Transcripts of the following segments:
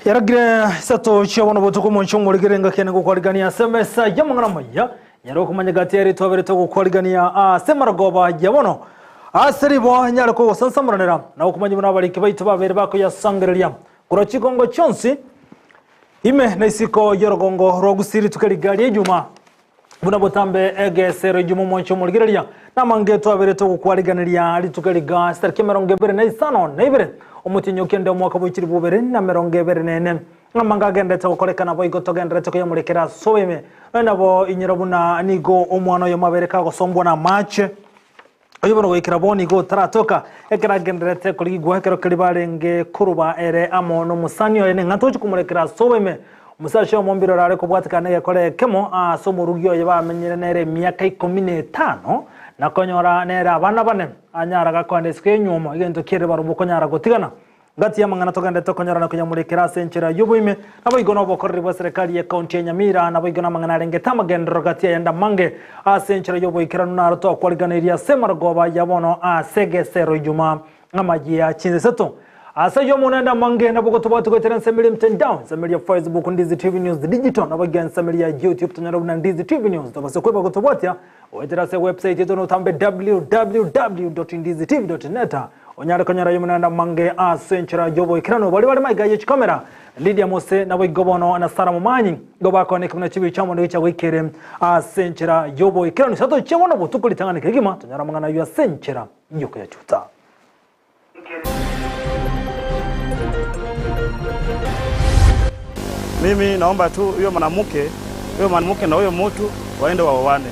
Yaragire isato chia bono botuko omonche omorigere engaki ene gokwarigania ase emesa y'amang'ana amaya nyare okomanya gati ere twaberete gokwarigania ase amarogoba ya bono ase ribo nyare kogosansamoranera na okomanya buna abariki baito babere bakoyasangereria korwa chikongo chionsi ime na isiko y'orogongo rwa Gusii rituko riga ri'ejuma Buna botambe egesero ijuma omwancho omorigereria, namange twaberete ogokwariganeria rituko riga chitariki 25 omotienyi o kenda omwaka bwe chilifu bibere na 24. Amange agenderete gokorekana boigo togenderete koyamorekera ase oboime. Nonya nabo inyora buna nigo omwana oyomo abeire kagosombwa namache. Oyio bono goikera bono igo otaratoka, ekero agendererete korigigwa ekero keria barenge koruba ere amo nomosani oye ning'a tochi komorekera ase oboime. Omosacha oyomo mbirore are kobwatekana negekore ekemo ase omorugi oye bamenyire nere emiaka ikomi na etano, na konyora nere abana bane, anyara gakoenda isiko y'enywomo, egento ki'erire barobwo konyara gotigana. Gati y'amang'ana togenderete konyora na koyamorekera ase enchera y'oboime, naboigo nobokoreri bwa serikali y'ecounty ya Nyamira, naboigo namang'ana arengete amagenderero gati y'ayande amange ase enchera y'oboikeranu naro twakwariganeirie ase amarogoba ya bono ase egesero ijuma amayia chinsa isato. Ase ayio omonende amange nabo gotobwati goetera ensemeri ya mtandao, ensemeri ya Facebook Ndizi TV News Digital, naboigo ensemeri ya YouTube tonyore buna Ndizi TV News. Tobase kweba gotobwatia goetera ase ewebsite yaito notambe www.ndizitv.net. Onyare konyora ay'omonanda amange ase enchera y'oboikeranu. Baria bare magega ye chikamera, Lydia Mose, naboigo bono na Sarah Momanyi, nigo bakoaneka buna chibicha amo negochia goikere ase enchera y'oboikeranu. Isato chia bono botuko ritang'ani kegima, tonyore amang'ana ayio ase enchera y'okoyachuta. Mimi naomba tu huyo mwanamke huyo mwanamke na huyo mutu waende waoane.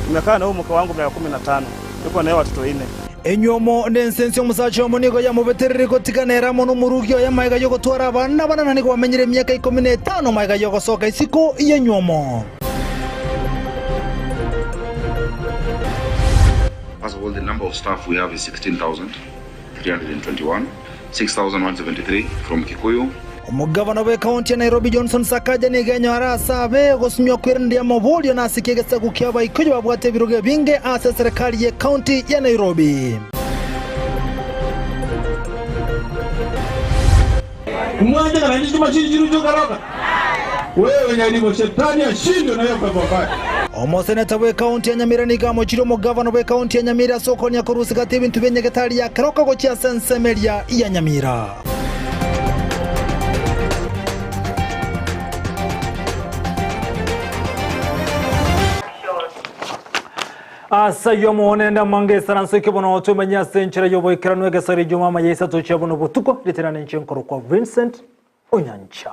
Nimekaa na huyu mke wangu miaka 15 niko na yeye watoto ine. Enywomo nensensi omosacha omo nigo yamobetereire gotigana ere amo nomorugi oye magega y'ogotwara abana bane na nigo bamenyire emiaka 15 magega y'ogosoka isiko y'enywomo. First of all, the number of staff we have is 16,321, 6,173 from Kikuyu. Omogavana bw'ekaunti ya Nairobi Johnson Sakaja nigo enyora ase abe gosinywa kwerenderia amaborio na ase ki egesaku kia Abaikuyu babwate ebirogo ebinge ase eserekari y'ekaunti ya Nairobi. Mwanche kana ndi chuma chiri chiru chokaroka wewe nyaribo shetani ashindwe na hiyo pepo mbaya. Omoseneta bw'ekaunti ya Nyamira nigo amochirie omogavana bw'ekaunti ya Nyamira ase okonia korusia gati ebinto bia nyagetari ya Keroka gochia ase ensemo eria ya Nyamira. Ase ayio omonene amange esaranso eke bono twemenye ase enchera y'oboikeranu egesori ijuma amaya isato chia bono botuko ritirane inche nkorokwa Vincent Onyancha.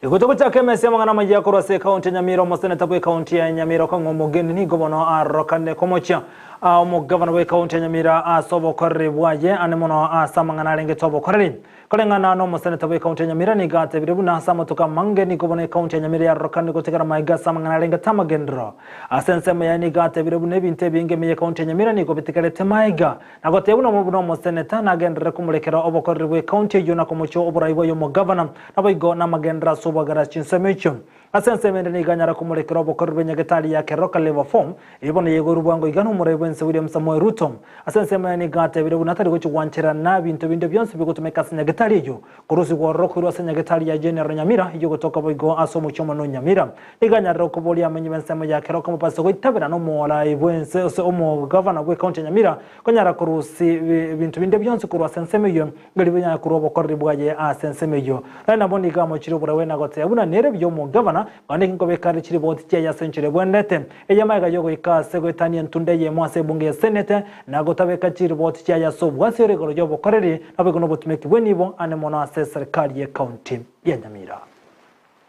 Igo togochaka emesa y'amang'ana amaya korwa ase ekaunti ya Nyamira omoseneta bw'ekaunti ya Nyamira okong'a omogeni nigo bono arorokane komochia omogavana bw'ekaunti ya Nyamira ase obokoreri bwaye ane mono ase amang'ana arengete obokoreri. Koreng'ana nomoseneta bw'ekaunti ya Nyamira nigo atebire buna ase amatuko amange nigo bono ekaunti ya Nyamira yarorokanire gotigara magega ase amang'ana arengete amagenderero. Ase ensemo yaye nigo atebire buna ebinto ebinge ime y'ekaunti ya Nyamira nigo bitigarete magega na goteba buna buna omoseneta nagenderere komorekera obokoreri bw'ekaunti eyio na komochia oborai bwaye omogavana naboigo namagenderero ase obwagare ase chinsemo echio. Ase ensemo ende nigo anyara komorekera obokoreri bwe nyagetari ya Keroka Labour Form, eyio bono yaigoirwe bwango iga nomorai bw'ense William Samoei Ruto. Ase ensemo yaye nigo atebire buna tari gochia gwancherana binto binde bionsi bigotumeka ase nyagetari eyio, korusigwa ororo koirwa ase nyagetari ya General Nyamira eyio gotoka boigo ase omochie omonene o Nyamira. Nigo anyarire koboria amenyi b'ensemo ya Keroka mobase goitabera nomorai bw'ense ase omogavana bw'ecounty ya Nyamira konyara korusi binto binde bionsi korwa ase ensemo eyio Ngari buya korwa obokoreri bwaye ase ensemo eyio. Naende nabo nigo amochirie oborabu na goteba buna nere buya omogavana, nonya neki nkobeka are chiriboti chiaye ase enchera ebwenerete, eye amaiga y'ogoika ase goetania entunda eyemo ase ebunge ya Senate, na gotabeka chiriboti chiaye ase obwasiore igoro y'obokoreri, naboigo nobotumeki bw'enibo ane mono ase eserikari y'ecounty ya Nyamira.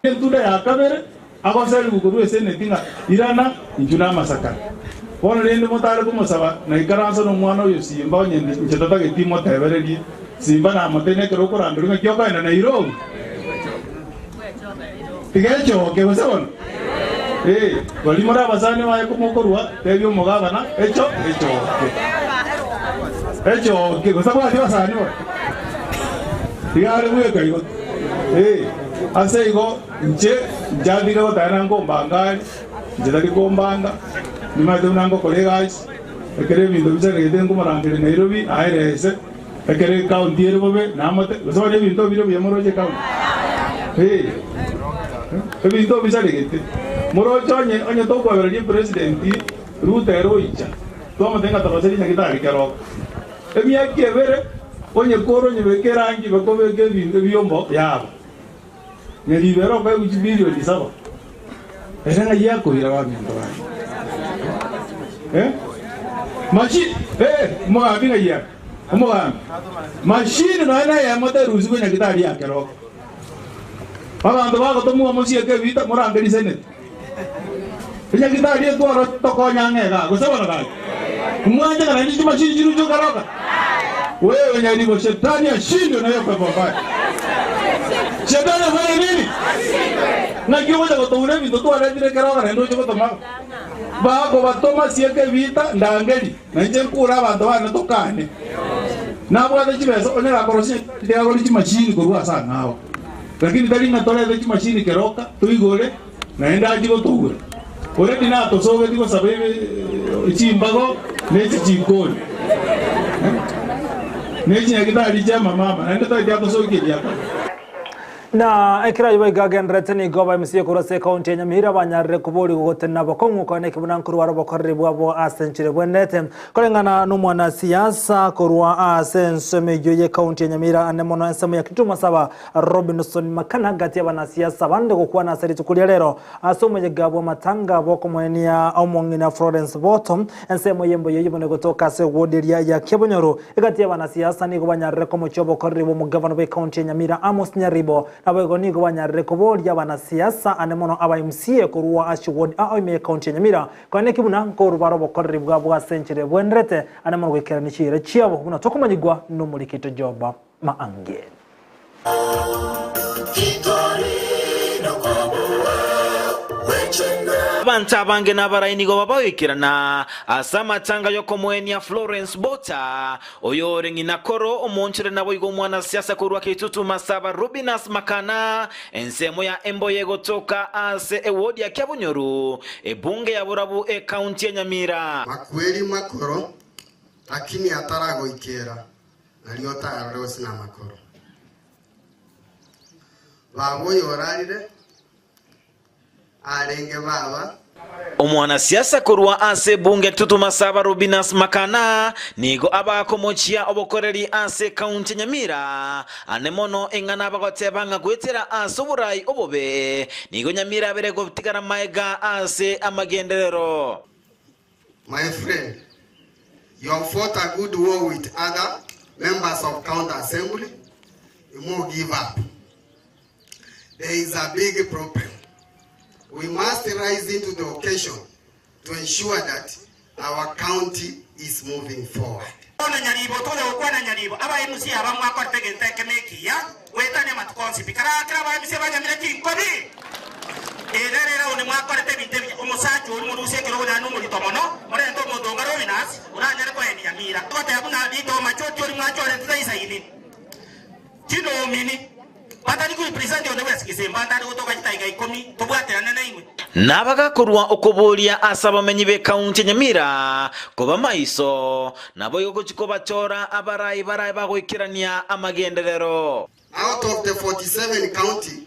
Entunda ya kabere agoserigwe korwa eseneti ng'a irana inchuo namasakara. Bono rende motare komosaba naikaransa nomwana oyo Simba onye inche tatageti motebererie. Simba namotebia nekero okoranderia ng'aki okoenda Nairobi? Tiga echoke gose bono? Ee, baria more abasani baye komokorua tebia omogabana echo echoke. Echoke gose tabwati abasani bono? Tiga are bweka igo. Ee, ase igo inche nchadire goteba nkombanga aria, inche tari kombanga, nimanyete buna ngokora egasi, ekero ebinto bisaregete nkomorangeria Nairobi aerese, ekero ecounty ere bobe namote, gose bono ebinto bire buya moroche ecounty? Eh, ebinto bisaregete. Moroche onye onye tokwabereria epresident Ruto ere oicha, twamotebia ng'a toroserie nyagitari keroka. Emiaka ebere onye kore onyebeke erangi bakobeka ebinto ebiombo yaba. Nyaribera okoegwa chibilioni saba. Ere ng'ai akoira baminto baye? Eh? Machine, eh, omogambi ng'ai are? Omogambi. Machine nonya na eyemo terusigwe nyagitari ya keroka. Abanto bagotomwa mosieke ebita morangerie senate. Enyagitari etwaro tokonya ang'e igaa gose bono gaki. Mwanche ng'a naende chimachine chiruchwe keroka? Wewe nyaribo shetani ashindwe na hiyo pepo mbaya. Shetani afanye nini? Naki ogocha gotoura ebinto twaretire keroka naende oche gotoma bakobatoma sieka ebita ndangeri na inche nkure abanto bane tokane. Nabwate chibesa onye gakorosia nyagitari tiga agore chimachine korwa ase ang'ao. Lakini tari ng'a torete chimachine keroka toigore Naende achie gotoura. Already natosogetie gosaba chimbago ne chichinkori ne chinyagitari chia amamama naende tari atosokia ebiakare. Na ekero ayio baiga agendererete nigo abaemisia korwa ase ekaunti ya Nyamira banyarire koborigwa gotenena bokong'u konya eke buna nkorwa are obokoreri bwabo ase enchera ebwenerete. Koreng'ana nomwanasiasa korwa ase ensemo eyio y'ekaunti ya Nyamira ane mono ensemo ya Kitutu Masaba Robinson Makana gati y'abanasiasa bande gokwana ase rituko ria rero ase omoyega bw'amatanga bw'okomoenia omong'ina Florence Boto ensemo y'emboyo y'obone gotoka ase ewodi eria ya Kiabonyoru. Egati y'abanasiasa nigo banyarire komochia obokoreri bw'omogavana bw'ecounty ya Nyamira Amos Nyaribo naboigo nigo banyarire koboria abanasiasa ande mono aba MCA korwa ase chiwodi ao ime y'ecounty ya Nyamira koeneki buna nkorubare obokoreri bwabo ase enchera ebwenerete ande mono goikerania chiira chiabo buna tokomanyigwa nomorikito Job Maange. Abanto abange na abarai nigo babagoikerana ase amatanga y'okomoenia Florence Bota, oyore ng'ina koro omoonchore naboigo omwanasiasa korwa Kitutu Masaba Rubinus Makana, ensemo ya Emboyo egotoka ase ewodi ya Kiabonyoru, ebunge ya Borabu ekaunti ya Nyamira. Makweri makoro, lakini ataragoikera. Nario otarore gose namakoro. Baba oyo orarire arenge baba. Omwanasiasa korwa ase ebunge Kitutu Masaba Rubinus Makana nigo abakomochia obokoreri ase ekaunti ya Nyamira ane mono eng'ana abagoteba ng'a goetera ase oborai obobe nigo Nyamira abere gotigara maega ase amagenderero. My friend, you have fought a good war with other members of county assembly, imo give up. There is a big problem. We must rise into the occasion to ensure that our county is moving forward. Bono nyaribo, tonya gokwana nyaribo, aba MC aba mwakorete egento ekemo ekiya, goetania amatuko onsi pi. Kera aba MC banyamire chinkobi, ere rero one mwakorete ebinto ebiya. Omosacha oria morusie ekerogo naende nomorito mono, morente omonto onga Robinus, oranyare koenia Nyamira. Togoteba buna rito machochi oria mwachorete taisaini. Chinomini, batari korepresent onde bwensi gese mbantare gotoka chidakika ikomi, tobwaterane nainwe. Nabagakorwa okoboria ase abamenyi b'ekaunti ya Nyamira koba maiso, naboigo gochia kobachora abarai barabe bagoikerania amagenderero. Out of the 47 county,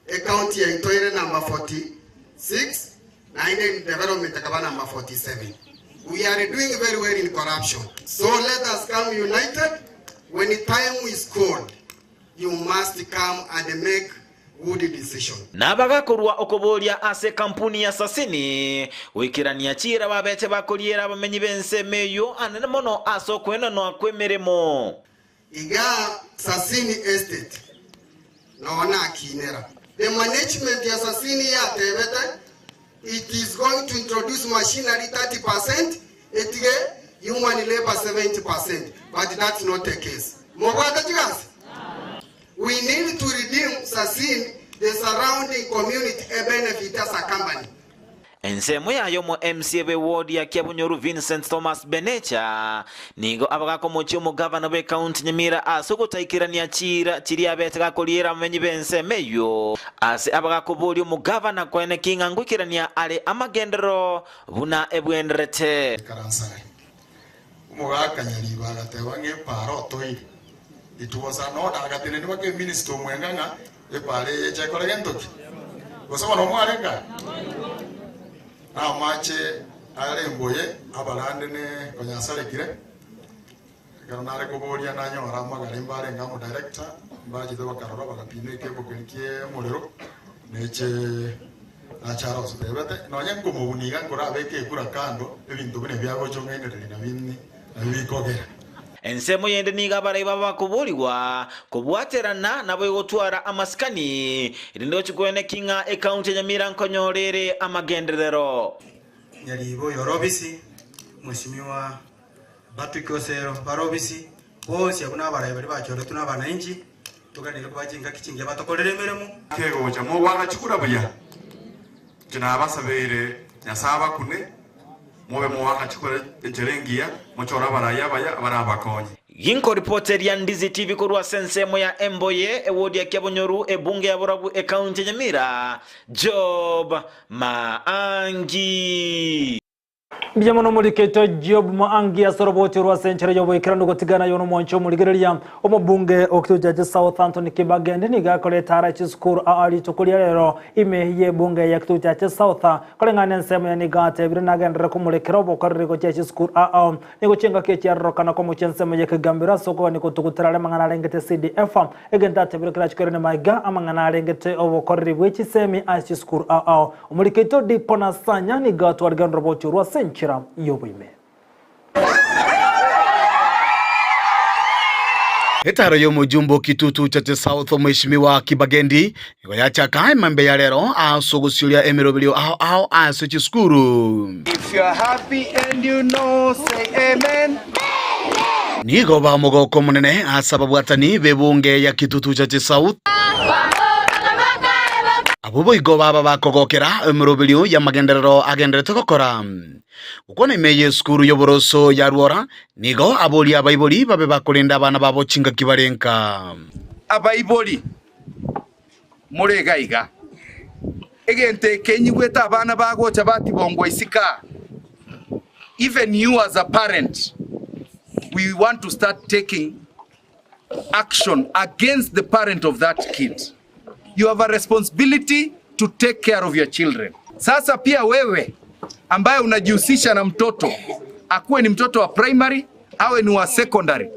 ecounty yaito ere number 46 naende in development ekaba number 47. We are doing very well in corruption. So let us come united when time is called you must come and make good decision. Nabagakorwa okoboria ase ekampuni ya Sasini goikerania chiira babete bakoriera abamenyi b'ensemo eyio anene mono ase okoenanwa kw'emeremo. Igaa Sasini Estate noo nakinera. The management ya Sasini yatebete it is going to introduce machinery 30% etige human labour 70% but that's not the case. Mobwate chigasi? We need to redeem Sasini the surrounding community e benefit as a company. Ensemo yaye omo MCA b'eward ya Kiabonyoru Vincent Thomas Benecha nigo abagakomochia omogavana bw'ecounty Nyamira ase ogotaikerania chiira chiria abete gakoriera abamenyi b'ensemo eyio ase abagakoboria omogavana koeneki ng'a ngoikerania are amagenderero buna ebwenderete. Ikaransa aye. Omogaka Nyaribo agateba ng'a epaara otoire. It was an order agatenenia mpaka eminister omwenga ng'a epara eye eche ekore gento ki? Gose bono mwarenge aa? Na amache are emboye abarande ne konya asarekire, ekero nare koboria nanyora amagare mbarenge amo director, mbachete bakarora bagapima ekebo keria kie omorero, neche nache arositebete, nonye nkomobuna iga nkorabeke ekura kando, ebinto buna ebi agocha ong'ainereria nabio nabio bikogera. Ensemo yende nigo abarai babo bakoborigwa kobwaterana nabo egotwara amasikani, erinde gochia koenekia ng'a ekaunti ya Nyamira nkonyora ere amagenderero. Nyaribo oyo Robisi, Mheshimiwa Patrick Osero barobisi, bonsi abwo nabarai baria bachoretwe nabananchi, toganire koba chingaki chingiya batokorere emeremo. Kegocha mogoaka chikura buya, inche nabasabeire Nyasae abakune, mobe mogoaka chikura enchera engiya, mochore abarai abaya abarabakonye. Ginkoripoteria Ndizi TV korwa ase ensemo ya Emboye, ewodi ya Kiabonyoru, ebunge ya Borabu, ekaunti ya Nyamira, Job Maangi. Mbuya mono omoriketo Job Maangi ase oroboti orwo ase enchera y'oboikeranu gotigana aye nomwanchi omorigereria. Omobunge o Kitutu South Anthony Kibagendi nigo akorete ara chisukuru aa rituko ria rero ime y'ebunge ya Kitutu South koreng'ana ensemo ya nigo atebire nagenderere komorekera obokoreri gochia chisukuru aa nigo chingaki echiarorokana komochia ensemo y'ekegambero ase okogania gotugutera are amang'ana arengete CDF egento atebire kerachie koirania maiga amang'ana arengete obokoreri bwe chisemi ase chisukuru aa Omorikeito Dikona Sanya nigo atwariganire oroboti orwo ase enchera y'oboime. Etaro y'omojumbe o Kitutu Chache South Omweshimiwa Kibagendi nigo yachaka emambe ya rero ase ogosioria emeroberio ao ao ase chisukuru. If you're happy and you know, say amen. Nigo ba omogoko omonene ase ababwatani b'ebunge ya Kitutu Chache South. Abwo boigo baba bakogokera emeroberio y'amagenderero agenderete gokora. Gokwana ime y'esukuru y'oboroso ya Rwora, nigo aboria abaibori babe bakorenda abana babo chingaki bare nka. Abaibori more iga iga, egento eke nyigwete abana bagocha batibongwa isiko aa, even you as a parent, we want to start taking action against the parent of that kid. You have a responsibility to take care of your children. Sasa pia wewe ambaye unajihusisha na mtoto akuwe ni mtoto wa primary awe ni wa secondary,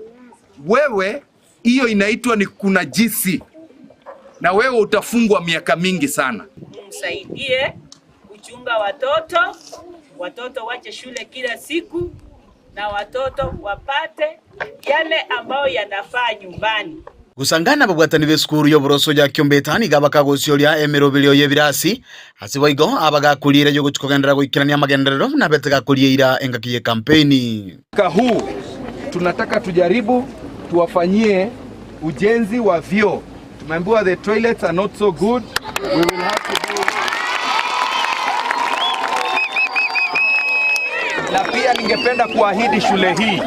wewe hiyo inaitwa ni kunajisi, na wewe utafungwa miaka mingi sana. Msaidie kuchunga watoto, watoto wache shule kila siku na watoto wapate yale ambayo yanafaa nyumbani. Gosangana ababwatani b'esukuru y'oboroso ya Kiombeta nigo abakagosioria emeroberio y'ebirasi, ase boigo abagakoria eira y'ogochia kogenderera goikerania amagenderero buna abete gakoria eira engaki y'ekampeini. Mwaka huu tunataka tujaribu tuwafanyie ujenzi wa vyoo. Tumeambiwa the toilets are not so good. We will have to do. Na pia ningependa kuahidi shule hii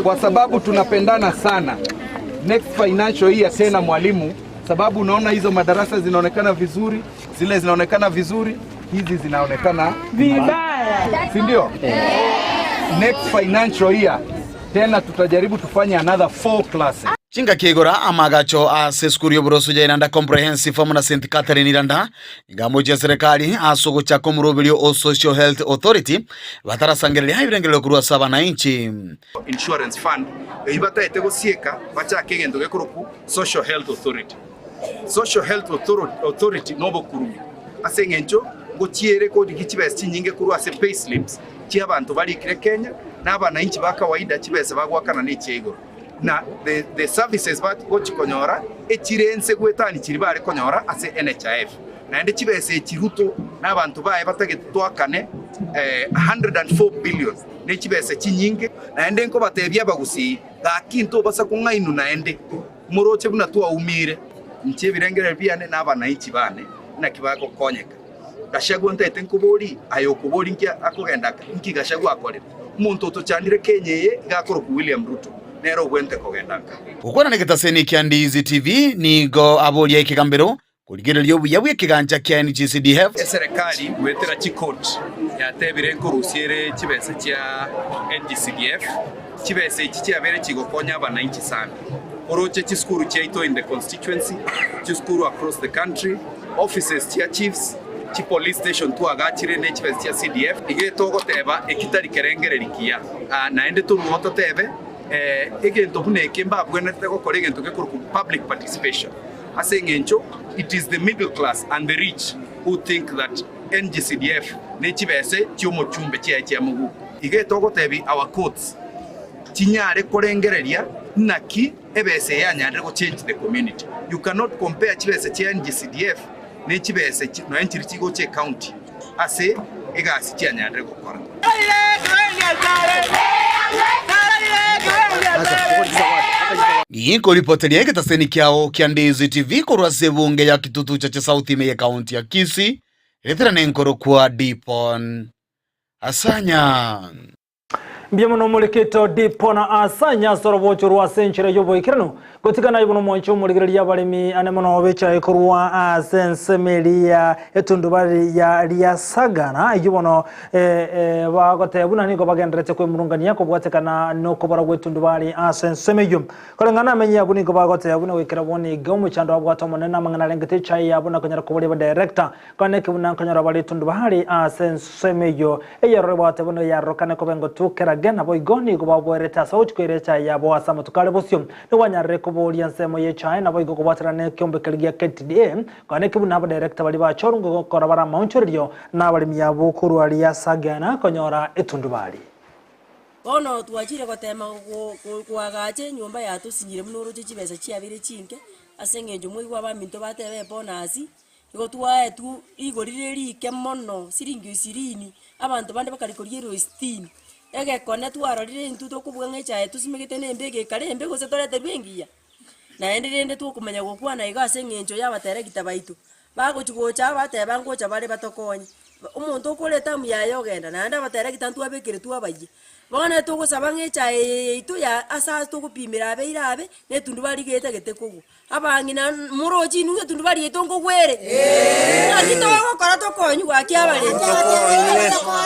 kwa sababu tunapendana sana. Next financial year tena mwalimu, sababu unaona hizo madarasa zinaonekana vizuri, zile zinaonekana vizuri, hizi zinaonekana vibaya, si ndio? Next financial year tena tutajaribu tufanye another four classes. Chingaki igora amagacho ase esukuru y'oboroso ya Iranda Comprehensive amo na St Catherine Iranda nigo amochia serikali ase ogochaka omoroberio o Social Health Authority batarasangereria ebirengererio korwa ase abananchi. Insurance Fund eyio bataete gosieka bachake egento gekorokwa Social Health Authority. Social Health Authority nobokurumi ase eng'encho ngochiere korigia chibesa chinyinge korwa ase payslips chi'abanto barikire Kenya na abananchi ba kawaida chibesa bagoakana nechia igoro. Na the the services bagochi konyora echire ense goetani chiri bare konyora ase NHIF. Naende chibesa echi Ruto na abanto baye batagete toakane 104 billion ne chibesa chinyinge. Naende nkobatebia abagusii, gaki ntobasa kong'ainwa naende, moroche buna twaumire, inche ebirengererio biane na abananchi bane naki bagokonyeka. Gachagua ntaete nkoborie, aye okoboria nki akogenda aka, nki Gachagua akorire? Omonto otochandire Kenya eye iga akorokwa William Ruto, nere ogwente kogenda nka. Gokwana negetaseni kia Ndizi TV nigo aboria ekegambero korigereria obuya bw'ekegancha kia NGCDF. Eserekari goetera chicourt yatebire nkorusia ere chibesa chia NGCDF, chibesa echi chiabeire chigokonya abananchi sana. Oroche chisukuru chiaito in the constituency, chisukuru across the country, offices chia chiefs, chi police station twagachire ne chibesa chia CDF, iga togoteba eki tari kerengereri kiya. Naende toruo totebe egento buna eke mbabwenerete gokora egento gekorokwa public participation ase eng'encho it is the middle class and the rich who think that NGCDF ne chibese chiomochumbe chiaye chia moguko. Iga togotebi our courts chinyare korengereria naki ebesa eye yanyarire go change the community. You cannot compare chibesa chia NGCDF ne chibesa nonya nchiria chigocha ecounty ase egasi chianyarire gokora. Nkoripoteria egetaseni kiao kia Ndizi TV korwa ase ebunge ya Kitutu Chache South ime ye county ya Kisii, retera nenkorokwa Dipon Asanya. Mbuya mono omorikito Dipona Asanya ase orobocho rwa ase enchera y'oboikeranu. Gotigana aye buna omwanchi omorigereria abaremi ane mono bechaye korwa ase ensemo eria etundubari ya Riasagana eyio bono bagoteba buna nigo bagenderete kwemurungania kobwatekana nokobora gw'etundubari ase ensemo eyio. Koreng'ana amenyi abwo nigo bagoteba buna goikera bono iga omochando abwate omonene amang'ana arengete echaye yabo na konyara koboria abadirector Kwaneke buna nkonyora bare etundubari ase ensemo eyio, eyerore bwate buna eyarorokane koba engotu kerage, naboigo nigo baboerete ase ogochia koira echae yabo ase amatuko are bosio. Nigwanyarire koboria ensemo y'echae, naboigo kobwaterana nekeombe keria gia KTDA. Kwaneke buna abadirector baria bachorwa ngokora bare amaonchorerio na abaremi abwo korwa riasagena konyora etundubari. Bono twachire gotema koagacha enyomba yatosinyire buna oroche chibesa chiabeire chinke, ase eng'encho mwaigwa abaminto bateba ebonus. Igo twaetwe rigori rire riike mono, siringi ishirini, abanto bande bakarikoria ero sitini. Egekone twarorire intwe tokobua ng'a echae tosimegete nembe egekare embe gose toreterwe engiya. Naende rende tokomanya gokwana iga ase eng'encho ya abateregita baito, bagochi gocha bateba ngocha bare batokonye, omonto okore etamu yaye ogenda, naende abateregita ntwabekeretwe abayia. Bono togosaba ng'a echae eye yaito ya ase ase togopimera abeire abe, na etundubari getagete kogwa. Abang'ina moroche inwe ng'a etundubari yaito nkogwere? Naki togokora tokonywe gaki abaremi?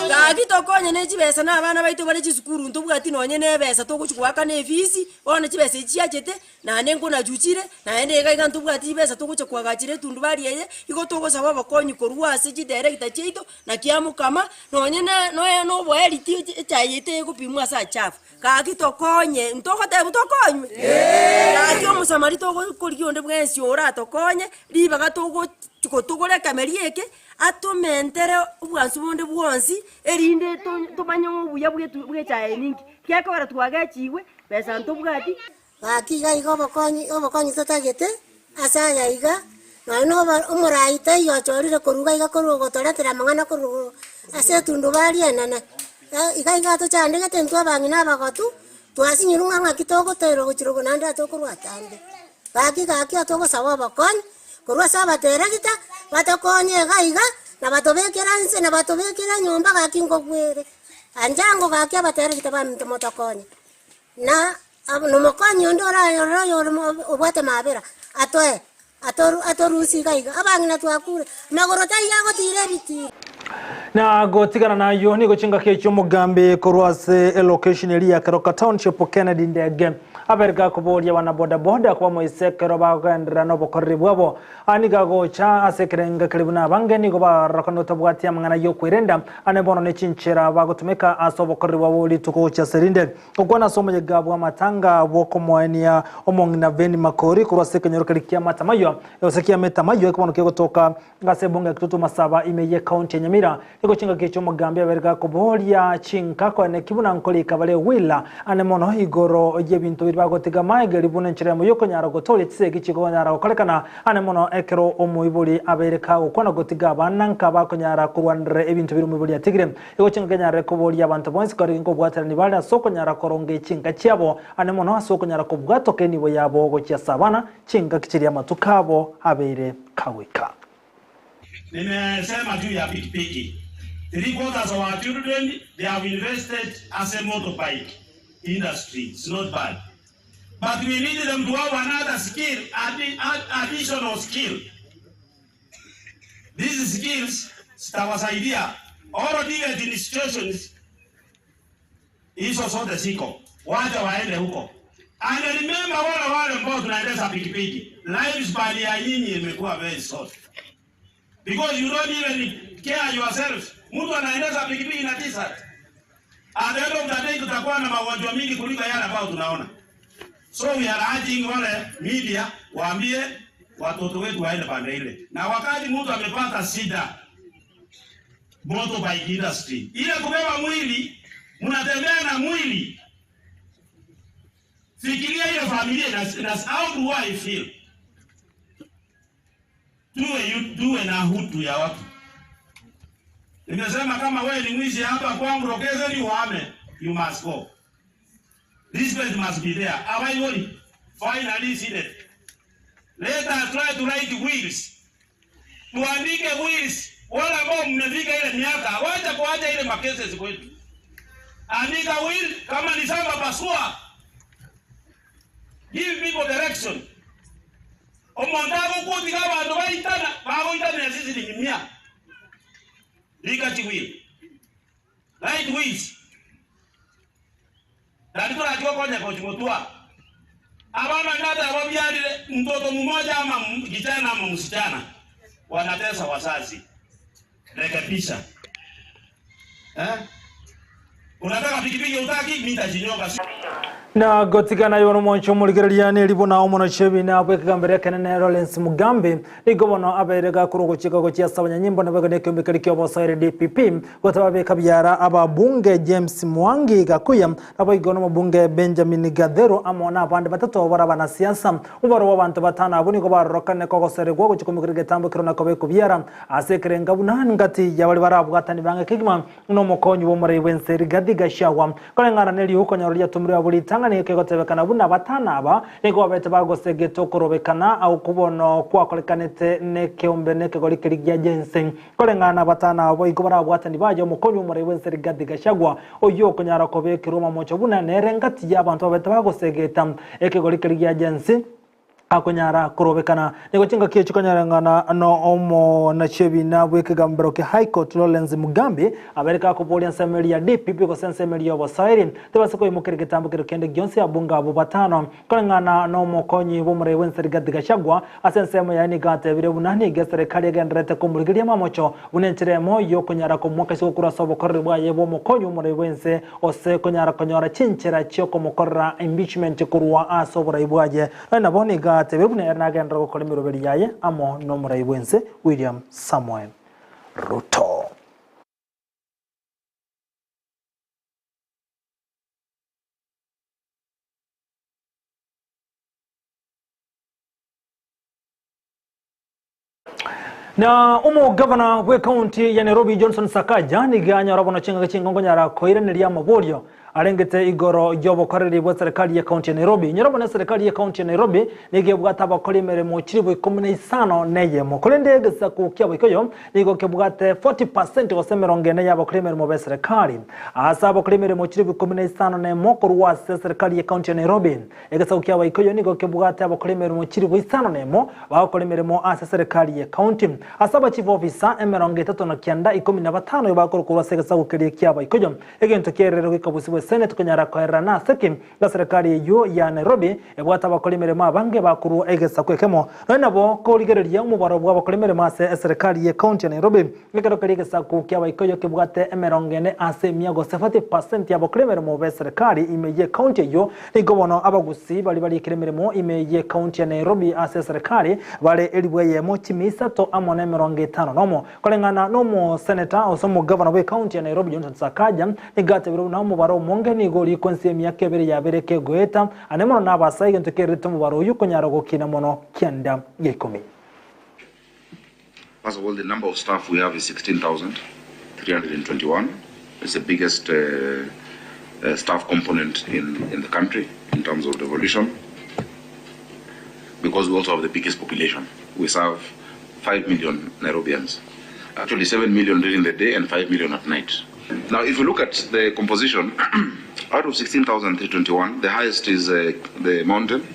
Gaki tokonye ne chibesa na abana baito bare chisukuru ntobwati nonye na ebesa togochi goakana efisi, bono chibesa echi chiachete, naende nkonachuchire, naende iga iga ntobwati chibesa togocha koagachera etundubari eye, igo togosaba obokonyi korwa ase chidirector chiaito, naki amokama, nonye na noe na oboeri ti echae yaito egopimwa ase achafu. Gaki tokonye, ntogotebwa tokonywe? Gaki omosamari togokorigia onde bwensi oratokonye, ribaga togo gotogora ekemeria eke, atomentere obwansu bonde bwonsi, erinde to- tomanye ng'a obuya bwetu bwa echae eye ninki. Gekogera twagechigwe, besa ntobwati. Gaki iga iga obokonyi obokonyi totagete ase aya iga, nonya na obo omorai taiyo ochorire korwa iga iga korwa ogotoretera amang'ana korwa ase etundubari enene. Iga iga tochandegete intwe abang'ina abagotu, twasinyirwe ng'a ng'aki togoterwa gochia rogo naende atokorwa atambe. Gaki gaki otogosaba obokonyi korwa ase abateregita, batokonye iga iga, na batobekere nse na batobekere enyomba gaki nkogwere. Ancha gaki abateregita baminto motokonye. Na nomokonyi onde orayore oyore obwate mabera, atoe, atorusie iga iga. Abang'ina twakure, amagoro taiyo agotiira ebitiiro. Na gotigana nayio nigo chingaki echio omogambi korwa ase elocation eria ya Keroka Township Kennedy Ndege abere gakoboria abana boda boda koba moise ekero bagoenderera nobokoreri bwabo. Aya nigo agocha ase ekerengo keria buna abange nigo barorokana otabwati amang'ana y'okwerenda ane bono ne chinchera bagotumeka ase obokoreri bwabo rituko gochia ase rinde. Gokwana ase omoyega bw'amatanga bw'okomoenia omong'ina Veni Makori korwa ase ekenyoro keria kia Matamaywa gose kia Metamaywa ekebono kegotoka ase ebunge ya Kitutu Masaba ime y'ecounty ya Nyamira. Nigo chingaki echi omogambi abeire gakoboria chinka koeneki buna nkorika bare willa ane mono igoro y'ebinto biria bagotiga maegeri buna enchera eyemo y'okonyara gotoria chisegi chikonyara gokorekana ane mono ekero omoibori abeire kagokwana gotiga abana nka bakonyara korwanerera ebinto biria omoibori atigire. Igo chingaki enyarire koboria abanto bonsi korenge nkobwaterani bare ase okonyara koronga chinka chiabo ane mono ase okonyara kobwatoka enibo yabo gochia ase abana chingaki chiria amatuko abo abeire kagoika. Nimesema juu ya pikipiki. Three quarters of our children they have invested as a motorbike industry. It's not bad. But we need them to have another skill, additional skill. These skills zitawasaidia all TVET institutions hizo zote ziko, wacha waende huko. And remember wale wale ambao tunaendesha pikipiki, lifespan ya nyinyi imekuwa very short. Because you don't even care yourselves. Mtu anaendesha pikipiki na t-shirt. At the end of the day tutakuwa na magonjwa mingi kuliko yale ambayo tunaona. So we are urging wale media waambie watoto wetu waende pande ile. Na wakati mtu amepata shida motorbike industry, ile kubeba mwili, mnatembea na mwili. Fikiria ile familia na how do I feel? Tuwe yu, tuwe na hutu ya watu. Nimesema kama wewe ni mwizi hapa kwangu Rokezeni uhame, you must go. Respect must be there. Awaibori, finally seated. Let us try to write wills. Tuandike wills. Wale ambao mmefika ile miaka, wacha kuacha ile makesi kwetu. Andika will, kama ni shamba pasua. Give people direction. Omuntu agokutika abantu baitana, bagoitana na sisi ni nyimia. Lika chiwil. Write wills. Na tunajua konya kochimotua. Abana ngata ababyalile mtoto mmoja ama kijana ama msichana wanatesa wazazi. Rekebisha. Eh? Unataka pikipiki utaki, mimi nitajinyonga. Na gotigana yono mwancho muligereria ni libona omono chebi na bwekagambere kenene Lawrence Mugambi nigobono aberega kurugo chikago chia sabanya nyimbo na bega nekyo mbekali kyo bosaire DPP gotaba beka byara ababunge James Mwangi Gakuya nabo igono mabunge Benjamin Gathero amona abandi batatu bara banasiasa ubaro wabantu batana abo niko barorokane ko goseregwa gochikomikira getambo kirona ko bekubyara asekere ngabuna ngati yabali barabwatani bange kigima no mukonyi wo muri wenseri Rigathi Gachagua kolengana neli huko nyarulia tumuri abuli tanga ni kegotebekana buna batana aba niko babete bagosegetwo kurobekana au kubono kwakorekanete ne keombe ne kegori keri gia Jensen kolengana batana abo iko barabwatani baje mukonyi wo muri wenseri Rigathi Gachagua oyo kunyara kobekirwo mamocho buna nere ngati y'abantu babete bagosegeta ekegori keri gia Jensen akunyara kurobekana nigo chinga kiyo chikonyarangana no omo na chebina bwekegambero ke High Court Lawrence Mugambi abereka kubolia nsemeri ya DPP ko sensemeri ya Basairi tebase ko imukere gitambo kero kende gyonse abunga abo batano kolengana no mokonyi bomure wense Rigathi Gachagua asensemo ya ni gate bire bunani ge serikali yagenderete kumurigiria mamocho bunencheremo yo kunyara ko mwaka siko kurasa bokorre bwaye bo mokonyi omure wense ose kunyara konyora chinchera chio komokorra impeachment kurwa asobora ibwaye nabo ni gate bire bunene nagendera gukora emiroberi yaye amo n'omurai bwense William Samuel Ruto. Na umo gavana we county ya Nairobi Johnson Sakaja niganya robono chinga chingongo nyara koireneria maborio arengete igoro yobokoreri bwa serikali ya county ya Nairobi. Nyorobo na serikali ya county ya Nairobi nigebwata abakora emirimo chiribu 15 neyemo kurende gesaku kia bikoyo nigo kebwate 40% gose mirongo ene y'abakora emirimo be serikali asa abakora emirimo chiribu 15 nemo korwa ase serikali ya county ya Nairobi. Egesaku kia bikoyo nigo kebwate abakora emirimo chiribu 5 nemo bakora emirimo ase serikali ya county. Asaba chief officer emirongo itatu na kianda 15 bakora korwa ase gesaku keria kia bikoyo egento kierero gikabusi Senate kunyara koerana seki ga serikali yo ya Nairobi ebwata abakora emirimo abange bakuru egesaku ekemo no nabo korigereria omobaro bwa abakora emirimo ase serikali ya county ya Nairobi ekero keri egesaku kia baikoyo kebwate emirongo ene ase emia gose 40% y'abakora emirimo be serikali ime ye county yo nigo bono abagusi bari barikire emirimo ime ye county ya Nairobi ase serikali bare eribwe yemo chimisato amo na emirongo etano nomo kolengana nomo senator ose omo governor we county ya Nairobi Johnson Sakaja nigate biro na omobaro omonge nigo rikonsi emiaka ebere yabere kegoeta ane mono nabasa egento kerete omobaro oyo konyara gokina mono kianda gia ikomi. First of all, the number of staff we have is 16,321. It's the biggest staff component in the country in terms of devolution, because we also have the biggest population. We serve 5 million Nairobians, actually 7 million during the day and 5 million at night. Now, if you look at the composition, out of 16,321, the highest is the mountain,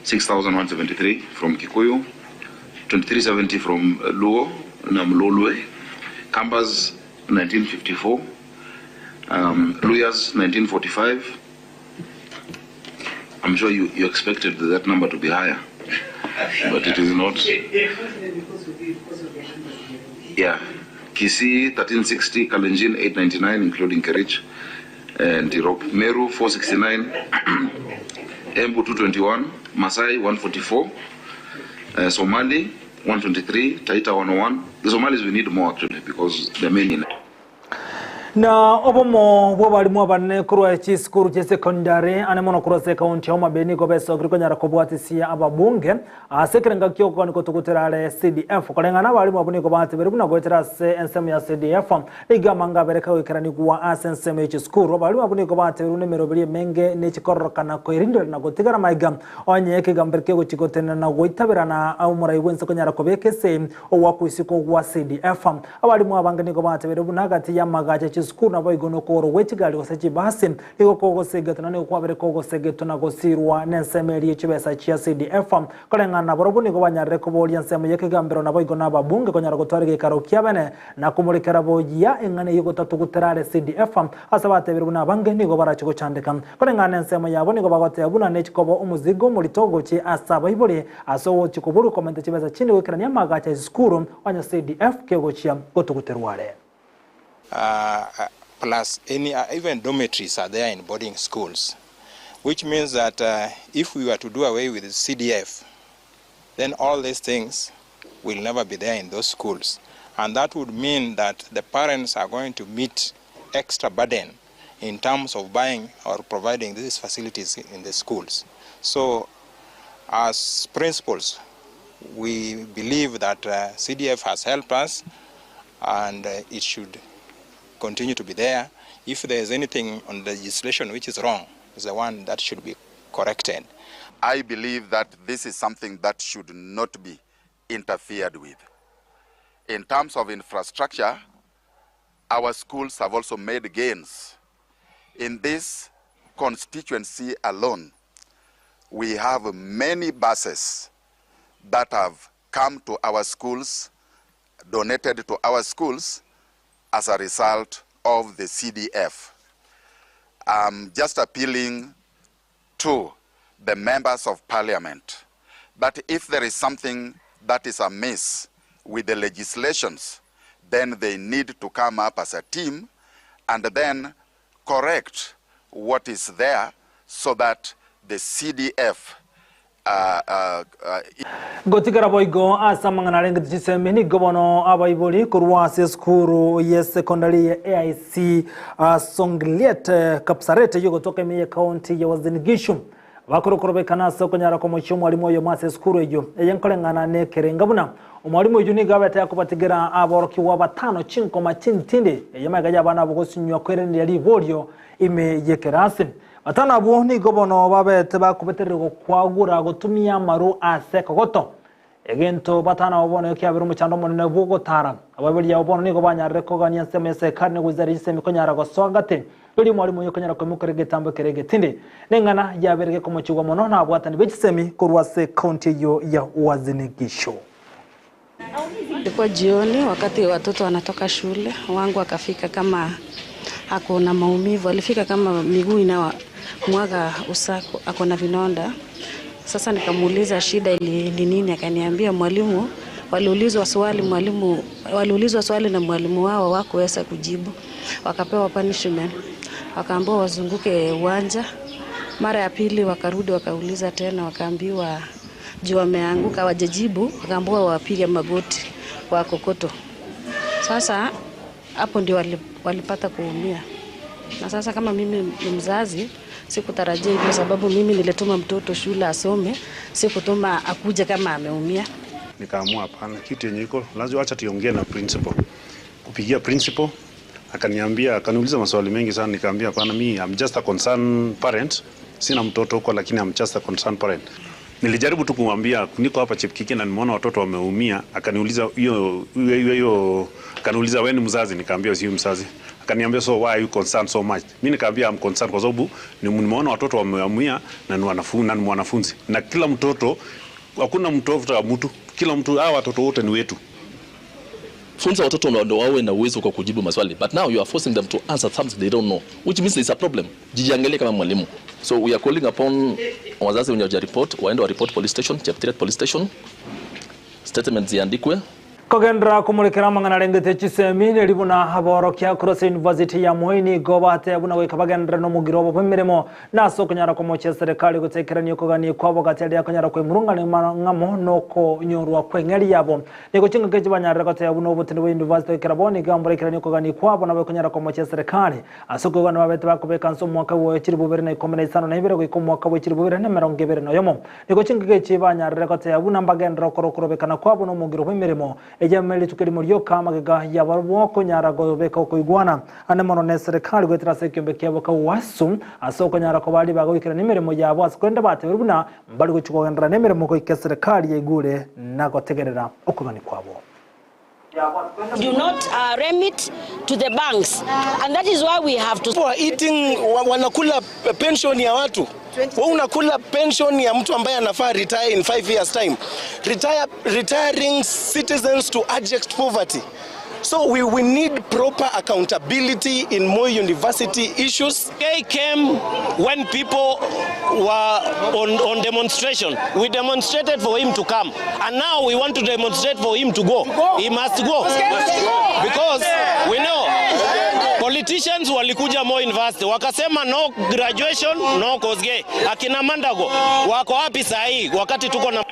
6,173 from Kikuyu, 2,370 from Luo, Namlolwe, Kambas, 1954, Luyas, 1945, I'm sure you, you expected that number to be higher, but it is not. Yeah. Kisii 1360, Kalenjin 899, including Kerich and Tirop. Meru 469, Embu 221, Masai 144, Somali 123, Taita 101. The Somalis we need more actually because they're many. Na obomo bw'abarimu abanene korwa chisukuru chia secondary ane mono korwa ase ekaunti ya Homa Bay nigo besokire konyara kobwatisia ababunge ase ekerenga kia okogania gotugutera are CDF. Koreng'ana abarimu abwo nigo batebirie buna goetera ase ensemo ya CDF nigo amanga abere kagoikeranigwa ase ensemo ye chisukuru. Abarimu abwo nigo batebirie buna emeroberi emenge nechikororokana koerindera na gotigara maiga onye ekegambero kegochia gotenena na goitaberana omorai bwense konyara kobeka ase ogoakwa isiko gwa CDF. Abalimu abange nigo batebeire buna gati y'amagacho e chisukuru naboigo nokogoro gwe chigari gose chibasi nigo kogosegetwa na nigo kwabere kogosegetwa na gosirwa nensemo eria chibesa chia CDF. Koreng'ana nabarobwo nigo banyarire koboria ensemo y'ekegambero naboigo nababunge konyara gotwara egeikaro kiabene na komorekera boyia eng'ana eyio gotatugutera are CDF ase batebeire buna abange nigo barache gochandeka. Koreng'ana nensemo yabo nigo bagoteba buna nechikoba omozigo omorito gochia ase abaibori ase ogochia koborwa komenta chibesa chinde goikerania amagacho a chisukuru Onye CDF kegochia gotuguterwa are. Plus any even dormitories are there in boarding schools which means that if we were to do away with CDF then all these things will never be there in those schools and that would mean that the parents are going to meet extra burden in terms of buying or providing these facilities in the schools. So as principals we believe that CDF has helped us and it should continue to be there. If there is anything on the legislation which is wrong, is the one that should be corrected. I believe that this is something that should not be interfered with. In terms of infrastructure, our schools have also made gains. In this constituency alone, we have many buses that have come to our schools, donated to our schools as a result of the CDF. I'm just appealing to the members of parliament that if there is something that is amiss with the legislations, then they need to come up as a team and then correct what is there so that the CDF uh, uh, uh, Gotigara boigo ase amang'ana arengete chisemi nigo bono abaibori korwa ase esukuru ye secondary ya AIC Songliet Kapsaret yogotoka ime ye county ya Uasin Gishu Bakorokorobekana ase okonyara komochia omwalimu oyomo ase esukuru eyio. Eye nkoreng'ana nekerenga buna omwalimu oyio nigo abete akobatigera aborokigwa batano chinkoma chintindi, eye magega y'abana abwo gosinywa kwereneria riborio ime y'ekerasi. Batano abwo nigo bono babete bakobetererigwa gokwagura gotumia amaru ase ekogoto. Egento batano abwo bono kiabeire omochando omonene bw'ogotara. Abaibori abo bono nigo banyarire kogania ensemo y'eserekari na goisaria chisemi konyara gosoa gati, erio omwalimu oyio konyara koimokeria egetambo ekere egetindi. Neng'ana yabeire gekomochigwa mono nabwatani be chisemi korwa ase ekaunti eyio ya Uasin Gishu. Ilikuwa jioni wakati watoto wanatoka shule, wangu akafika kama ako na maumivu, alifika kama miguu inamwaga usaku, ako na vinonda. Sasa nikamuuliza shida ili ni nini, akaniambia mwalimu, waliulizwa swali mwalimu, waliulizwa swali na mwalimu wao hawakuweza kujibu, wakapewa punishment, wakaambiwa wazunguke uwanja. Mara ya pili wakarudi wakauliza tena, wakaambiwa juu wameanguka hawajajibu, wakaambiwa wapige magoti kwa kokoto. Sasa hapo ndio walipata kuumia. Na sasa kama mimi ni mzazi sikutarajia hivyo, sababu mimi nilituma mtoto shule asome, sikutuma akuje kama ameumia. Nikaamua hapana, kitu yenye iko lazima acha tuongee na principal. Kupigia principal akaniambia, akaniuliza maswali mengi sana, nikaambia hapana, mi I'm just a concerned parent, sina mtoto huko, lakini I'm just a concerned parent. Nilijaribu tu kumwambia niko hapa Chepkike na nimeona watoto wameumia. Akaniuliza hiyo hiyo hiyo, akaniuliza wewe ni mzazi? Nikaambia si mzazi. Akaniambia so why are you concerned so much? Mimi nikaambia I'm concerned kwa sababu nimeona watoto wameumia na ni wanafunzi, na ni mwanafunzi. Na kila mtoto, hakuna mtoto wa mtu, kila mtu, hawa watoto wote ni wetu. Funza watoto ndo wawe na uwezo kwa kujibu maswali, but now you are forcing them to answer something they don't know, which means there's a problem. Jijiangalie kama mwalimu. So we are calling upon wazazi wenye hawajaripoti waende wa report police station, Cheptiret police station, statements ziandikwe. Kogendera kumulikira mang'ana arengete chisemi neribuna aborokia across university ya Moi nigo batebuna goika bagendere n'omugiro obo bw'emirimo nase okonyara komochia serikali gotekerania okogania kwabo gati aria akonyara kwemurung'ana ng'amo nokonyorwa kweng'eri yabo nigo chingaki echi banyarire gotebuna obotene bwa university goikera bo nigo mborekerania okogania kwabo nabo ekonyara komochia serikali ase okoigwana babete bakobeka nse omwaka bwa 2015 goika omwaka bwa 2021 nigo chingaki echi banyarire gotebuna mbagendere okoro okorobekana kwabo n'omugiro bw'emirimo ejameli tukeli morioka magega ya barwoko nyara gobeka okoigwana ane mono ne serikali gwetera ase ekiombe kiabo kawasu ase okonyara kobari bagoikera n'emirimo yabo ase kwenda batebire buna mbari gochi kogendera n'emirimo goika serikali yaigure na gotegerera okogani kwabo. Do not remit to the banks, and that is why we have to. People are eating, wanakula pension ya watu. Wewe unakula pension ya mtu ambaye anafaa retire in 5 years time. Retiring citizens to abject poverty. So we need proper accountability in Moi University issues. They came when people were on demonstration. We demonstrated for him to come. And now we want to demonstrate for him to go. He must go. Because we know politicians walikuja Moi University wakasema no graduation, no Kosgei. Akina Mandago wako wapi saa hii wakati tuko na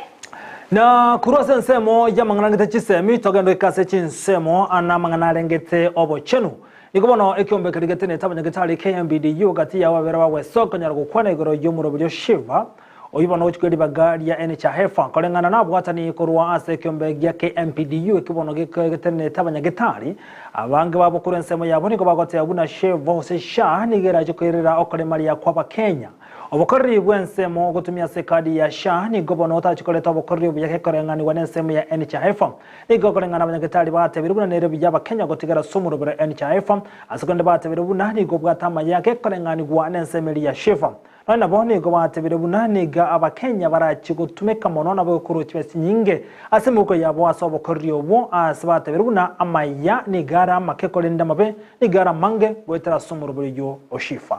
na kurose nsemo ya mang'ana chisemi togendo ikase chinsemo ana mang'ana arengete obochenu niko bono ekiombe kerigete neta abanyagitari KMPDU gati ya wabera wa wesoko nyara gukwana igoro y'omurobiri Shiva oyu bono gochikeri ribaga ria NHIF koreng'ana na abwatani korwa ase ekiombe gia KMPDU ekibono gikegete neta abanyagitari abange babo korwa ensemo yabo niko bagotea buna Shiva ose SHA nigeraje koirera okoremaria kwa Abakenya obokoreri bw'ensemo gotumia ase ekadi ya SHA nigo bono otachikoreta obokoreri obuya gekoreng'anigwa n'ensemo ya NHIF nigo koreng'ana abanyagitari batebire buna nere buya Abakenya gotigera ase omorobero NHIF ase konde batebire buna nigo bwate amaya gekoreng'anigwa n'ensemo eri ya SHIF nonye nabo nigo batebire buna niga Abakenya barachi gotumeka mono nabo gokorwa chibesa nyinge ase emeuko yabo ase obokoreri obwo ase batebire buna amaya nigo are amake korende amabe nigo are amange goetera ase omorobero oywo o SHIF.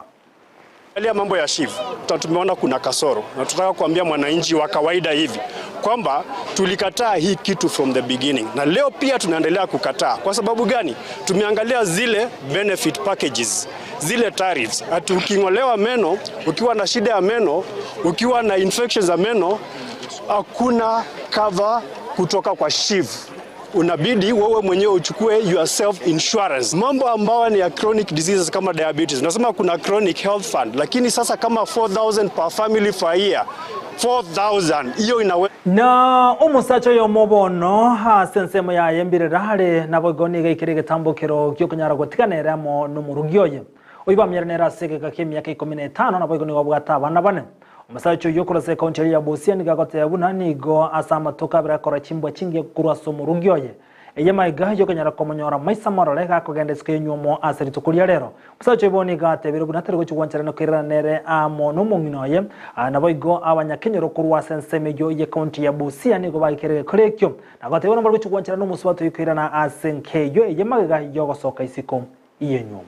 Angalia mambo ya SHIF, tumeona kuna kasoro na tunataka kuambia mwananchi wa kawaida hivi kwamba tulikataa hii kitu from the beginning na leo pia tunaendelea kukataa. Kwa sababu gani? Tumeangalia zile benefit packages, zile tariffs. Ati uking'olewa meno, ukiwa na shida ya meno, ukiwa na infections za meno, hakuna cover kutoka kwa SHIF. Unabidi wewe mwenyewe uchukue your self insurance. Mambo ambayo ni ya chronic diseases kama diabetes, nasema kuna chronic health fund, lakini sasa kama 4000 per family per year, 4000 hiyo inawe na omosacha oyo omobono ase ensemo yaye embirera are nabo igo niga ikere egetambokero giokunyara gotiganera amo nomorugi oye oyo bamyeranera ase egeka kia emiaka 15 nabo igo nigo abwate abana bane omosacha oyo okorase ekaunti ya Busia nigo agoteba buna nigo ase amatuko abere akora chimbwa chingiya korwa ase omorugi oye eye maiga yokonyara komonyora maisa morore gakogenda isiko enywomo ase rituko ria rero omosacha oyo bono nigo atebire buna tari gochi gwanchera koirana nere amo nomong'ina oye nabo igo abanyakenyoro korwa ase ensemo eywo ya ekaunti ya Busia nigo baikere gekora ekio nagoteba buna bari gochi gwanchera nomosubato oyo koirana ase nkeyo eye magega yogosoka isiko yenywomo.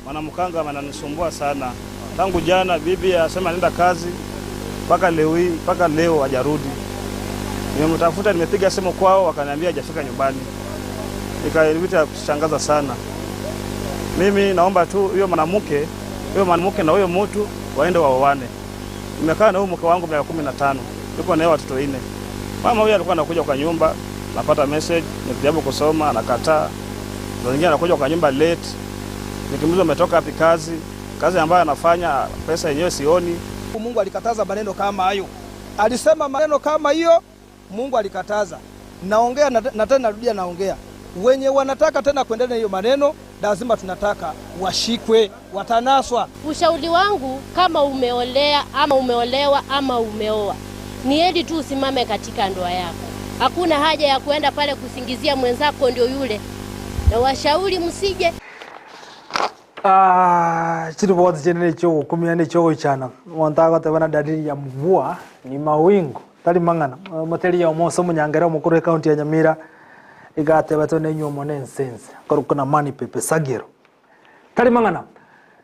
Mwanamkanga ananisumbua sana tangu jana, bibi asema anaenda kazi mpaka leo hii, mpaka leo hajarudi. Nimemtafuta, nimepiga simu kwao, wakaniambia hajafika nyumbani. Nikaileta kushangaza sana. Mimi naomba tu huyo mwanamke, huyo mwanamke na huyo mtu waende waoane. Nimekaa na huyo mke wangu miaka 15, yuko na watoto 4. Mama huyo alikuwa anakuja kwa nyumba, napata message, nikijaribu kusoma anakataa. Saa zingine anakuja kwa nyumba late. Nikimuuliza umetoka wapi kazi, kazi ambayo anafanya pesa yenyewe sioni. Mungu alikataza maneno kama hayo. Alisema maneno kama hiyo, Mungu alikataza. Naongea na tena narudia naongea. Wenye wanataka tena kuendelea na hiyo maneno, lazima tunataka washikwe, watanaswa. Ushauri wangu kama umeolea ama umeolewa ama umeoa, ni heri tu usimame katika ndoa yako. Hakuna haja ya kuenda pale kusingizia mwenzako ndio yule. Na washauri msije. Ah, chiripoti chiane ne chiogokumia ne chiogoichana omonto agoteba na dalili ya mvua ni mawingu tari mang'ana omoteri omo ase omonyangere omokoro ekaunti ya Nyamira iga atebete buna enywomo ne ensense korokwa na Mani Pepe Sagero tari mang'ana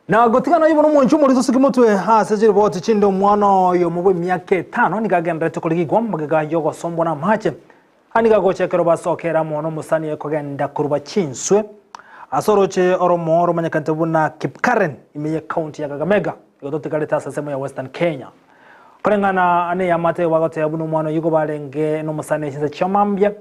na gotigana oyio bono omwancho omorito osike motwe ase chiripoti chinde omwana oyomo bwa emiaka etano nigo agenderete korigigwa magega yogosombwa na amache Aya nigo agocha ekero basokera amo nomosani ekogenda koruba chinswe ase oroche oromo romanyekanete buna Kipkaren ime ye county ya Kakamega igo totigarete ase ensemo ya Western Kenya. Koreng'ana neyamate igo bagoteba buna omwana oyio igo barenge nomosani chinsa chia mambia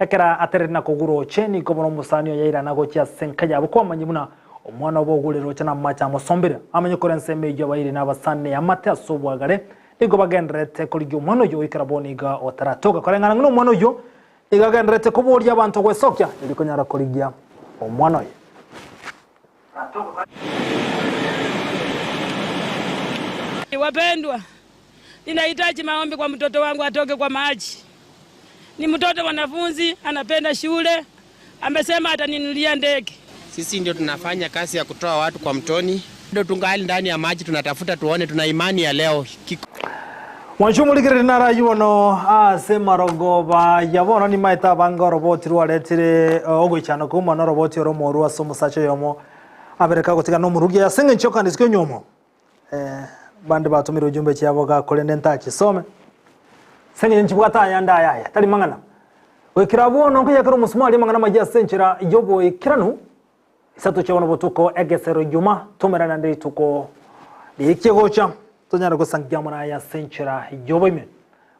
ekero aterire na kogwa roche nigo bono omosani oyo yairana gochia ase enka yabo kwamanya buna omwana obo ogure roche namache amosombire amanye kore ensemo eyio abairi na abasani neyamate ase obwagare Nigo bagendererete korigia omwana oyio goikera bono iga otaratoka. Koreng'ana ng'a nomwana oyio nigo agendererete koboria abanto gwesokia erio konyara korigia omwana oye. Wapendwa, ninahitaji maombi kwa mtoto wangu atoke kwa maji. Ni mtoto mwanafunzi, anapenda shule, amesema ataninunulia ndege. Sisi ndio tunafanya kazi ya kutoa watu kwa mtoni, ndio tungali ndani ya maji tunatafuta tuone, tuna imani ya leo Kiko. Mwancho omorigereria narayio bono ase marogoba ya bono nimaete abange oroboti rwaretire ogoichana kouma noroboti oromo orwo ase omosacha oyomo abereka gotigana nomorugi ase eng'encho y'okoandiswa kw'enywomo. Bande batomire ujumbe chiabo igaa korende ntachisome ase eng'encho nchibwate ayande aya aya tari mang'ana. Goikera abwo bono nkoyakera omosumari amang'ana amayia ase enchera y'oboikeranu, isato chia bono botuko egesero ijuma tomerane naende rituko riikie gocha tonyare gosangia amo naye ase enchera y'oboime.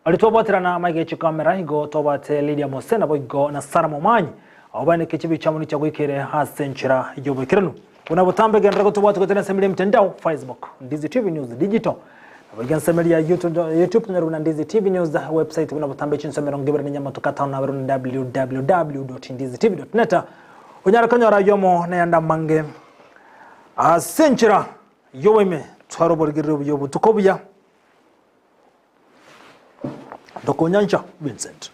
Baria twabwaterana amaiga e chikamera igo twabwate Lydia Mose naboigo na Sarah Momanyi abwo baeneke chibicha amo nichia goikere ase enchera y'oboikeranu. Buna botambe genderera gotobwata goetera ensemo eria emitandao, Facebook, Ndizi TV News Digital, naboigo ensemo eria YouTube, YouTube tonyore buna Ndizi TV News, website buna botambe chinsa 24 na amatuko atano na abere buna www.ndizitv.net onyare konyora ayio amo nayande amange ase enchera y'oboime. Tware oborigereria obuya obotuko obuya. Ntokonyancha Vincent.